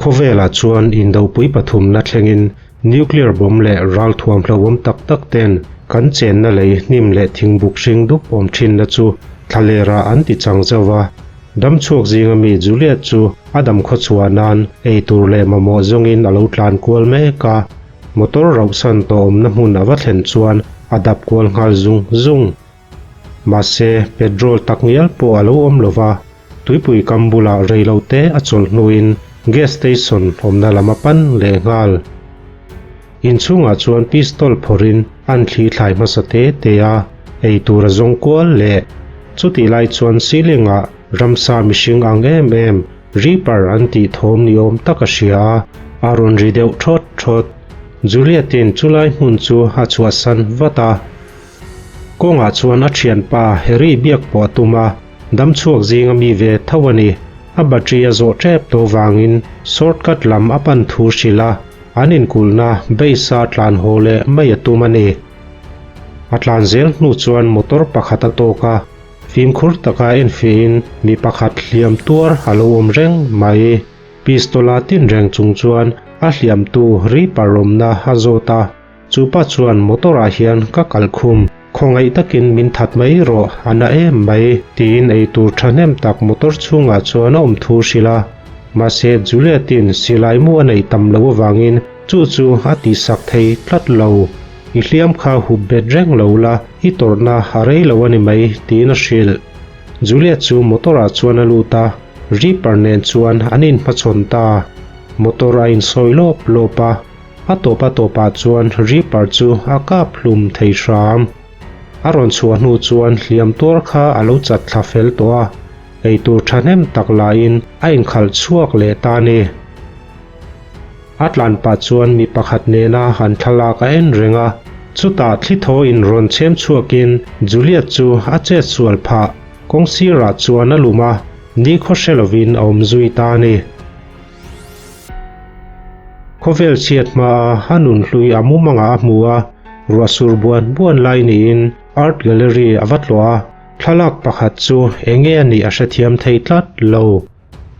Khawvelah chuan indopui pathumna thlengin nuclear bomb leh ralthuam hlauhawm tak tak ten kan chenna lei hnim leh thingbuk hring dup awm thinna chu thlalerah an ti chang zauh va. Damchhuak zinga mi Juliet chu a dam khawchhuah nan ei tur leh mamawh zawngin a lo tlan kual mek a. Motor rauhsan tawh awmna hmun a va thlen chuan a dap kual nghal zung zung. Mahse, petrol tak ngial pawh a lo awm lo va, tuipui kam bulah rei lo te a chawlh hnuin gas station awmna lam a pan leh nghal. Inchhungah chuan pistol phawrhin an thli thlai hmasa te te a, ei tur a zawng kual leh. Chutih lai chuan ceiling ah ramsa mihring ang em em Reaper an tih thawm ni awm tak a hria a, a rawn ri deuh thawt thawt. Juliet-in chulai hmun chu a chhuahsan vat a. Kawngah chuan a thianpa Harry biak pawh a tum a, damchhuak zinga mi ve tho a ni. A battery a zawh tep tawh vangin shortcut lam a pan thu hrilh a, an inkulhna base a tlan haw leh mai a tum a ni. A tlan zel hnu chuan motor pakhat a tawk a, fimkhur taka enfiahin mi pakhat hliam tuar a lo awm reng mai. Pistol-a tin reng chung chuan a hliamtu Reaper awmna a zawt a. Chu pa chuan motor ah hian ka kal khum, khawngaih takin min that mai rawh, a na em mai, tiin eitur thahnem tak motor chhungah chuan a awm thu hrilh a. Mahse Juliet-in silai mu a neih tam loh avangin chu chu a tihsak thei tlat lo. I hliam kha hup bet reng lo la, i tawrhna a rei lo a ni mai, tiin a hrilh. Juliet chu motor ah chuan a lut a, Reaper nen chuan an inhmachhawn ta. Motor a insawi lawp lawp a. A tawp a tawpah chuan Reaper chu a kap hlum thei hram. A rawn chhuah hnu chuan hliam tuar kha a lo chat thla fel tawh a, eitur thahnem tak laiin a inkhalh chhuak leh ta a ni. A tlan pah chuan mi pakhat nena han thlalak a en reng a, chutah thli thaw in rawn chhem chhuakin Juliet chu a chet sual phah. Kawng sirah chuan a lum a, nikhaw hre lovin a awm zui ta a ni. Khawvel chhiat hmaa a nunhlui a mumangah a hmu a, ruah sur buan buan lai niin Art Gallery a va tlawh a, thlalak pakhat chu enge a nih a hrethiam thei tlat lo.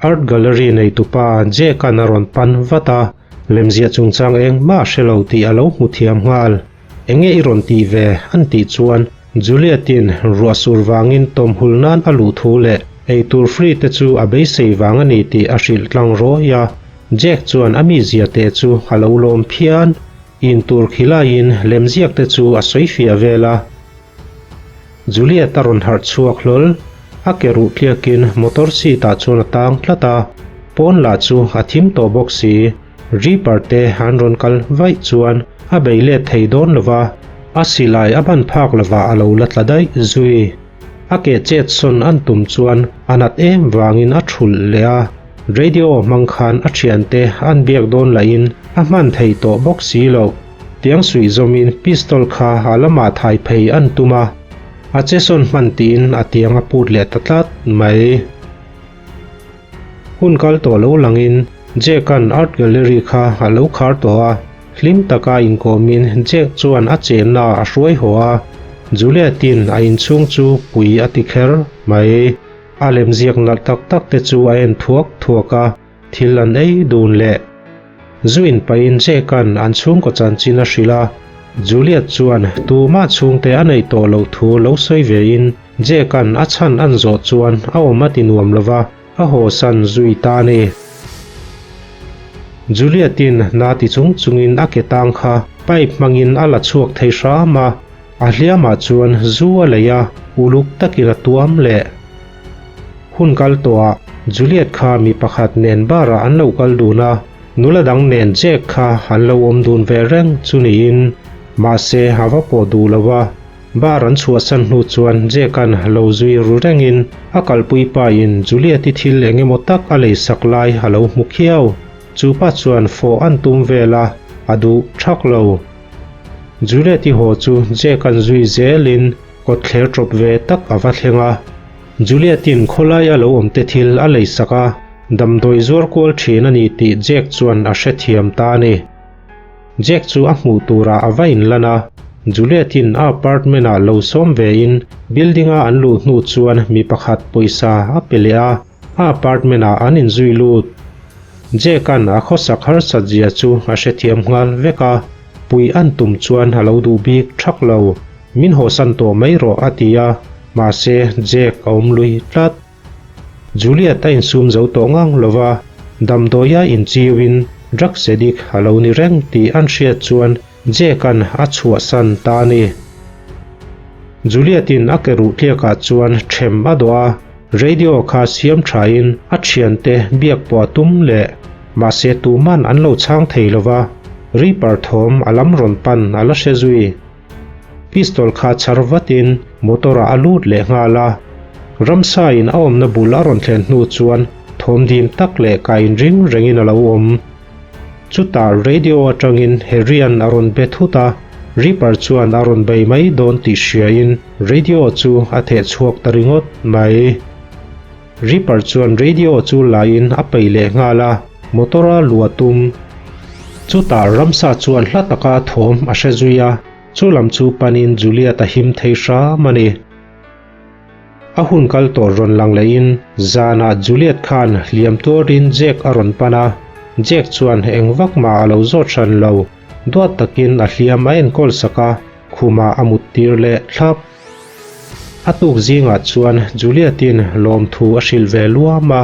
Art Gallery neitupa Jake-a'n a rawn pan vat a, lemziah chungchang engmah a hre lo tih a lo hmu thiam nghal. Enge i rawn tih ve? an tih chuan Juliet-in ruah sur vangin tawmhul nan a luh thu leh eitur free te chu a beisei vang a ni tih a hrilh tlang rawi a. Jack chuan a mizia te chu a lo lawm phian. Intur khilaiin lemziak te chu a sawi fiah vel a. Juliet a rawn harh chhuak hlawl. A ke ruh tliakin motor seat ah chuan a tang tlat a. Pawn lah chu a thim tawh bawk si. Reaper te an rawn kal vaih chuan a bei let thei dawn lo va, a silai a ban phak lovah a lo la tla daih zui. A ke chet sawn an tum chuan a nat em vangin a thulh leh a, radio hmang khan a thiante an biak dawn lahin a hman thei tawh bawk si lo. Tiang suih zawmin pistol kha a lamah thai phei an tum a, a che sawn hman tiin a tiang a put leh ta tlat mai. Hun kal tawh lo langin Jack-a'n Art Gallery kha a lo khar tawh a, hlim taka inkawmin Jack chuan a chenna a hruai haw a, Juliet-in a inchhung chu pui a ti kher mai. A lemziak nalh tak tak te chu a en thuak thuak a, thil an ei dun leh. Zu inpahin Jack-a'n an chhungkaw chanchin a hrilh a, Juliet chuan tumah chhungte a neih tawh loh thu lo sawi vein Jack-a'n a chhan an zawh chuan a awm a ti nuam lo va, a hawsan zui ta a ni. Juliet-in na ti chung chungin a ke tang kha pipe hmangin a la chhuak thei hram a, a hliamah chuan zu a lei a, uluk takin a tuam leh. Hun kal tawhah Juliet kha mi pakhat nen bar-ah an lo kal dun a, nula dang nen Jack kha an lo awm dun ve reng chu niin, mahse a va pawh duh lo a. Bar an chhuahsan hnu chuan Jack-a'n lo zui ru rengin a kalpui pain Juliet-i thil eng emaw tak a leisak lai a lo hmu khiau. Chu pa chuan fawh an tum vel a, a duh thak lo. Juliet-i haw chu Jack-a'n zui zelin kawtthler tawp ve tak a va thleng a. Juliet-i'n khawlai a lo awm te thil a leisak a, damdawi zuar kual thin a ni tih Jack chuan a hrethiam ta a ni. Jack chu a hmuh turah a va inlan a, Juliet-in a apartment-ah lo sawm vein building-a an luh hnu chuan mi pakhat pawisa a pe leh a, a apartment-ah an inzui lut. Jake-a'n a khawsak harsat zia chu a hrethiam nghal vek a, puih an tum chuan a lo duh bik thak lo. Min hawsan tawh mai rawh a ti a, mahse Jake a awm lui tlat. Juliet a insum zo tawh ngang lo va, damdawia inchiuin drugs addict a lo ni reng tih an hriat chuan Jake-a'n a chhuahsan ta a ni. Juliet-in a ke ruh tliakah chuan ṭhem a dawh a, radio kha siam ṭhain a ṭhiante biak pawh a tum leh. Mahse tuman an lo chhang thei lo va, Reaper thawm a lam rawn pan a la hre zui. Pistol kha chhar vatin motor-ah a lut leh nghal a. Ramsa-in a awmna bul a rawn thlen hnu chuan thawm dim tak leh ka inring rengin a lo awm. Chutah radio atangin Harry-a'n a rawn be thut a, Ripper chuan a rawn bei mai dawn tih hriain radio chu a theh chhuak ta ringawt mai. Ripper chuan radio chu laiin a peih leh nghal a, motor-a lu a tum. Chutah ramsa chuan hla taka thawm a hre zui a, chu lam chu panin Juliet a him thei hram a ni. A hun kal tawh rawn lang lehin zanah Juliet khan hliam tuarin Jake a rawn pan a, Jake chuan eng vak mah a lo zawt hran lo, duat takin a hliam a enkawl sak a, khumah a mut tir leh thlap. A tuk zingah chuan Juliet-in lawmthu a hrilh ve luam a,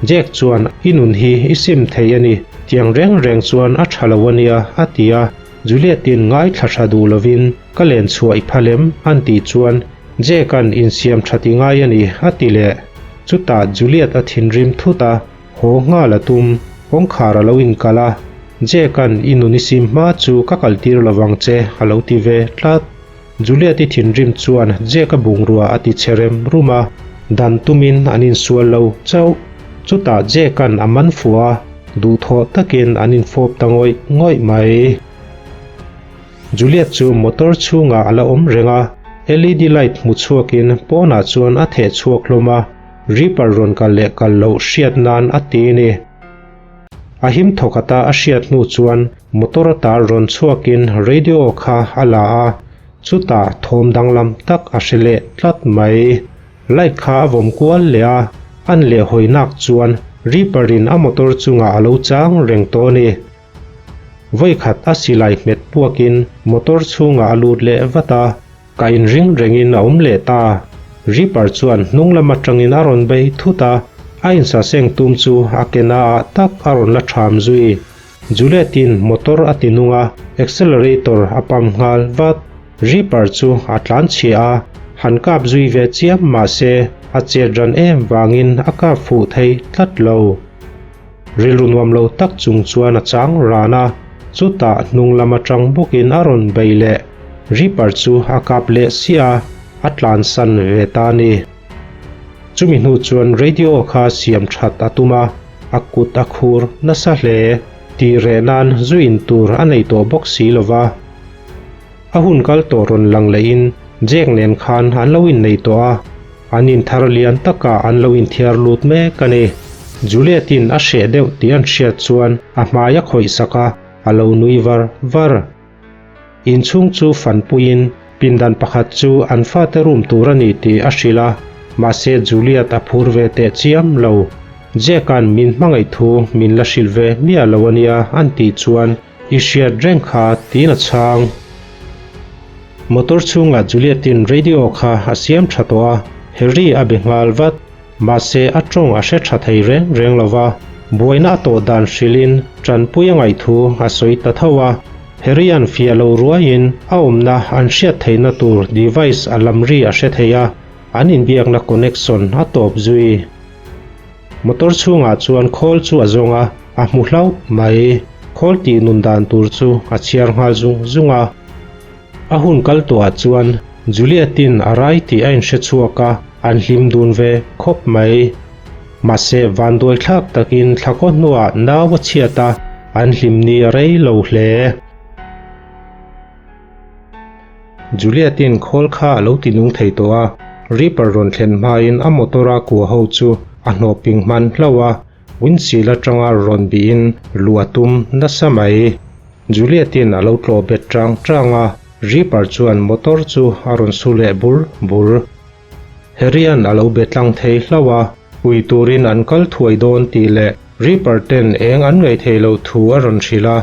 Jake chuan i nun hi i sim thei a ni, tiang reng reng chuan a tha lo a nia a ti a, Juliet-in ngaithla tha duh lovin ka len chhuah i phal em an tih chuan Jake-a'n insiam tha ti ngai a ni a ti leh. Chutah Juliet a thinrim thut a, haw nghal a tum, kawngkhar a lo inkalh a, Jake-a'n i nun i sim hma chu ka kaltir lovang che a lo ti ve tlat. Juliet-i thinrim chuan Jake-a bungrua a ti che rem rum a, dan tumin an insual lo chauh. Chutah Jake-a'n a man fuh a, duhthawh takin an infawp ta ngawih ngawih mai. Juliet chu motor chhungah a la awm reng a, LED light hmu chhuakin pawnah chuan a theh chhuak hlawm a, Reaper rawn kal leh kal loh hriat nan a ti ni. A him thawk ata a hriat hnu chuan motor ata rawn chhuakin radio kha a la a, chutah thawm danglam tak a hre leh tlat mai. Light kha a vawm kual leh a, an leh hawi nak chuan Reaper in a motor chungah a lo chang reng tawh a ni. Vawikhat a silai hmet puakin motor chhungah a lut leh vat a, Ka inring rengin a awm leh ta. Reaper chuan hnung lam atangin a rawn bei thut a, a insaseng tum chu a ke naah tak a rawn la ṭham zui. Juliet-in motor a ti nung a, accelerator a pump nghal vat. Reaper chu a tlan chhia a, han kap zui ve chiam mah se a chet ran em vangin a kap fuh thei tlat lo. Rilru nuam lo tak chung chuan a chang ran a, chutah hnung lam atang bawkin a rawn bei leh. Reaper chu a kap leh siah a, a tlansan ve ta a ni. Chumi hnu chuan radio kha siam that a tum a, a kut a khur nasa hle. Tih reh nan zu in tur a nei tawh bawk si lo va. A hun kal tawh rawn lang lehin Jake nen khan an lo innei tawh a, an inthar lian takah an lo inthiar lut mek a ni. Juliet-in a hreh deuh tih an hriat chuan a hmai a khawih sak a, a lo nui var var. Inchhung chu fanpuiin pindan pakhat chu an fate room tur a ni tih a hrilh a, mahse Juliet a phur ve teh chiam lo. Jake-a'n min hmangaih thu min la hrilh ve miah lo a nia an tih chuan I hriat reng kha tiin a chhang. Motor chhungah Juliet-in radio kha a siam tha tawh a, Harry a be nghal vat. Mahse a tawng a hre tha thei reng reng lo va, buaina a tawh dan hrilhin tanpui a ngaih thu a sawi ta tho a. Harry-a'n fiah lo ruaiin a awmna an hriat theihna tur device a lam ri a hre thei a, an inbiakna connection a tawp zui. Motor chhungah chuan khawl chu a zawng a, a hmu hlauh mai. Khawl tih nun dan tur chu a chhiar nghal zung zung a. A hun kal tawhah chuan Juliet-in a rai tih a inhre chhuak a, an hlim dun ve khawp mai. Mahse, vanduai thlak takin thlakaw hnuah nau a chhiat a, an hlim ni a rei lo hle. Juliet-in khawl kha a lo ti nung thei tawh a, Reaper rawn thlen hmain a motor-a kua ho chu a hnawh ping hman hlauh a, windshield atanga rawn bihin luh a tum nasa mai. Juliet-in a lo tlawh bet chang chang a, Reaper chuan motor chu a rawn su leh bur bur. Harry-a'n a lo be tlang thei hlauh a, pui turin an kal thuai dawn tih leh. Reaper ten eng an ngaihtheih loh thu a rawn hrilh a,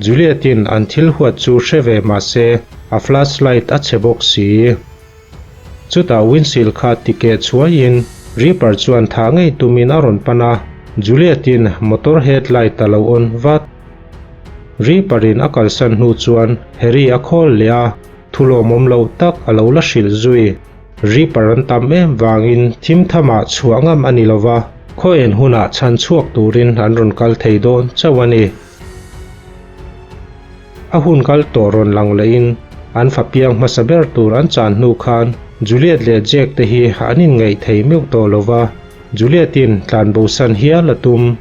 Juliet-in an thil huat chu hre ve mah se a flashlight a chhe bawk si. Chutah windshield kha tikeh chhuaiin Reaper chuan thah ngei tumin a rawn pan a, Juliet-in motor headlight a lo on vat. Reaper-in a kalsan hnu chuan Harry a call leh a, thu lawmawm lo tak a lo la hrilh zui. Reaper an tam em vangin thim thamah chhuah ngam a ni lo va, khaw en hunah chhan chhuak turin an rawn kal thei dawn chauh a ni. A hun kal tawh rawn lang lehin an fa piang hmasa ber tur an chan hnu khan Juliet leh Jack te hi an inngaih thei meuh tawh lo va, Juliet-in tlanbosan hial a tum.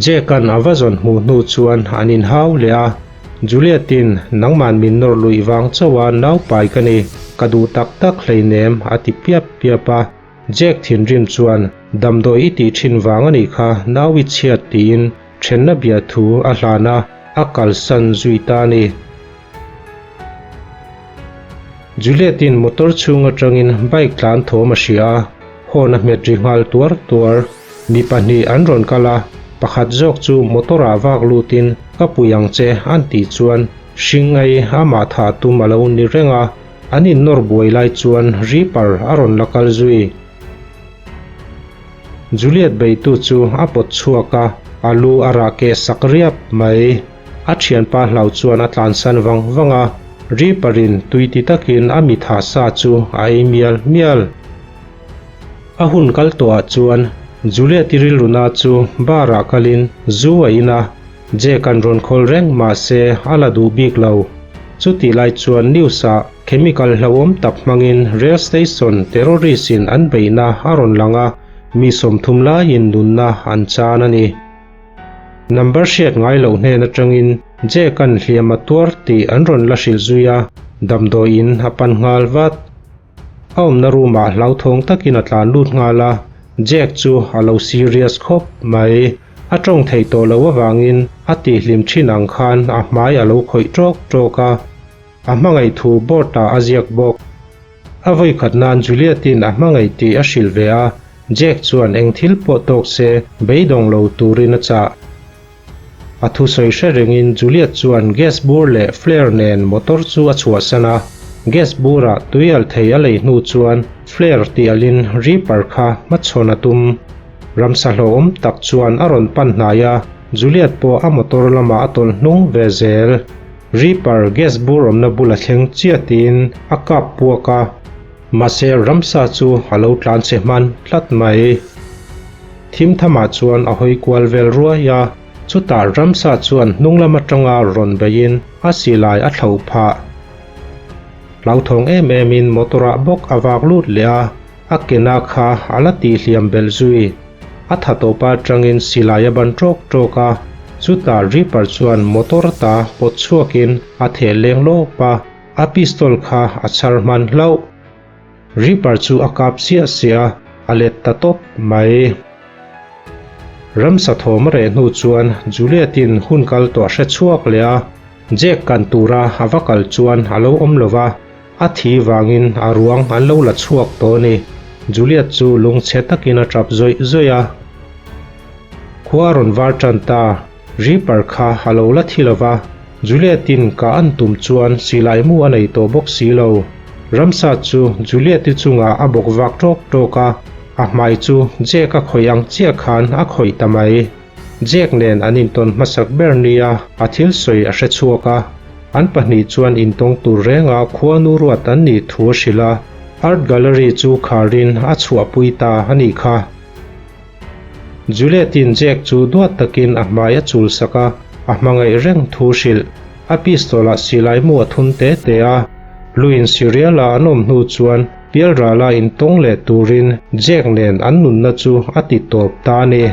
Jack-a'n a va zawn hmuh hnu chuan an inhau leh a, Juliet-in nangman min nawr luih vang chauha naupai ka ni, ka duh tak tak hleinem a ti piap piap a. Jack thinrim chuan damdawi i tih thin vang a nih kha nau i chhiat tiin thenna bia thu a hlan a, a kalsan zui ta a ni. Juliet-in motor chhung atangin bike tlan thawm a hria a, horn a hmet ri nghal tuar tuar. Mi pahnih an rawn kal a, pakhat zawk chu motor-ah vak lutin ka pui ang che an tih chuan hringai amah thah tum a lo ni reng a, an innawr buai lai chuan Reaper a rawn la kal zui. Juliet beitu chu a pawt chhuak a, a lu a rah keh sak riap mai. A thianpa hlau chuan a tlansan vang vang a, Reaper-in tui ti takin a mi thah sa chu a ei mial mial. A hun kal tawhah chuan Juliet-i rilruna chu bar-ah kalin zu a in a, Jack-a'n rawn khawl reng mah se a la duh bik lo. Chutih lai chuan news-ah chemical hlauhawm tak hmangin rail station terrorist-in an beihna a rawn lang a, mi 30 laiin nunna an chan a ni. Number hriat ngai loh hnen atangin Jack-a'n hliam a tuar tih an rawn la hrilh zui a, damdawiin a pan nghal vat. A awmna room-ah hlauthawng takin a tlan lut nghal a, Jack chu a lo serious khawp mai. A tawng theih tawh loh avangin a tihhlim thin ang khan a hmai a lo khawih tawk tawk a, a hmangaih thu board-ah a ziak bawk. A vawikhat nan Juliet-in a hmangaih tih a hrilh ve a, Jack chuan eng thil pawh tawk se beidawng lo turin a chah. A thusawi hre rengin Juliet chuan gas bur leh flare nen motor chu a chhuahsan a, gas burah tuial thei a lei hnu chuan flare tialin Reaper kha hmachhawn a tum. Ramsa hlauhawm tak chuan a rawn pan hnai a, Juliet pawh a motor lamah a tawlh hnung ve zel. Reaper gas bur awmna bul a thleng chiah tiin a kap puak a. Mahse ramsa chu a lo tlan che hman tlat mai. Thim thamah chuan a hawi kual vel ruai a, chutah ramsa chuan hnung lam atanga rawn beiin a silai a thlauh phah. Hlauthawng em emin motor-ah bawk a vak lut leh a, a kena kha a la tihhliam belh zui. A tha tawpa atangin silai a ban tawk tawk a, chutah Reaper chuan motor ta pawt chhuakin a theh leng lawp a. A pistol kha a chhar hman hlauh. Reaper chu a kap siah siah a, a let ta tawp mai. Ramsa thawm a reh hnu chuan Juliet-in hun kal tawh a hre chhuak leh a, Jack kan tura a va kal chuan a lo awm lo va, a thi vangin a ruang an lo la chhuak tawh a ni. Juliet chu lungchhe takin a tap zawih zawih a. Khua a rawn var tan ta. Reaper kha a lo la thi lo va, Juliet-in ka an tum chuan silai mu a nei tawh bawk si lo. Ramsa chu Juliet-i chungah a bawk vak tawk tawk a, a hmai chu Jack a khawih ang chiah khan a khawih ta mai. Jack nen an intawn hmasak ber nia a thil sawi a hre chhuak a, an pahnih chuan intawng tur renga khuanu ruat an nih thu a hrilh a, Art Gallery chu kharin a chhuahpui ta a nih kha. Juliet-in Jack chu duat takin a hmai a chul sak a, a hmangaih reng thu hrilh. A pistol-ah silai mu a thun te te a. Luin Sirial-a an awm hnu chuan pialrala intawng leh turin Jack nen an nunna chu a ti tawp ta a ni.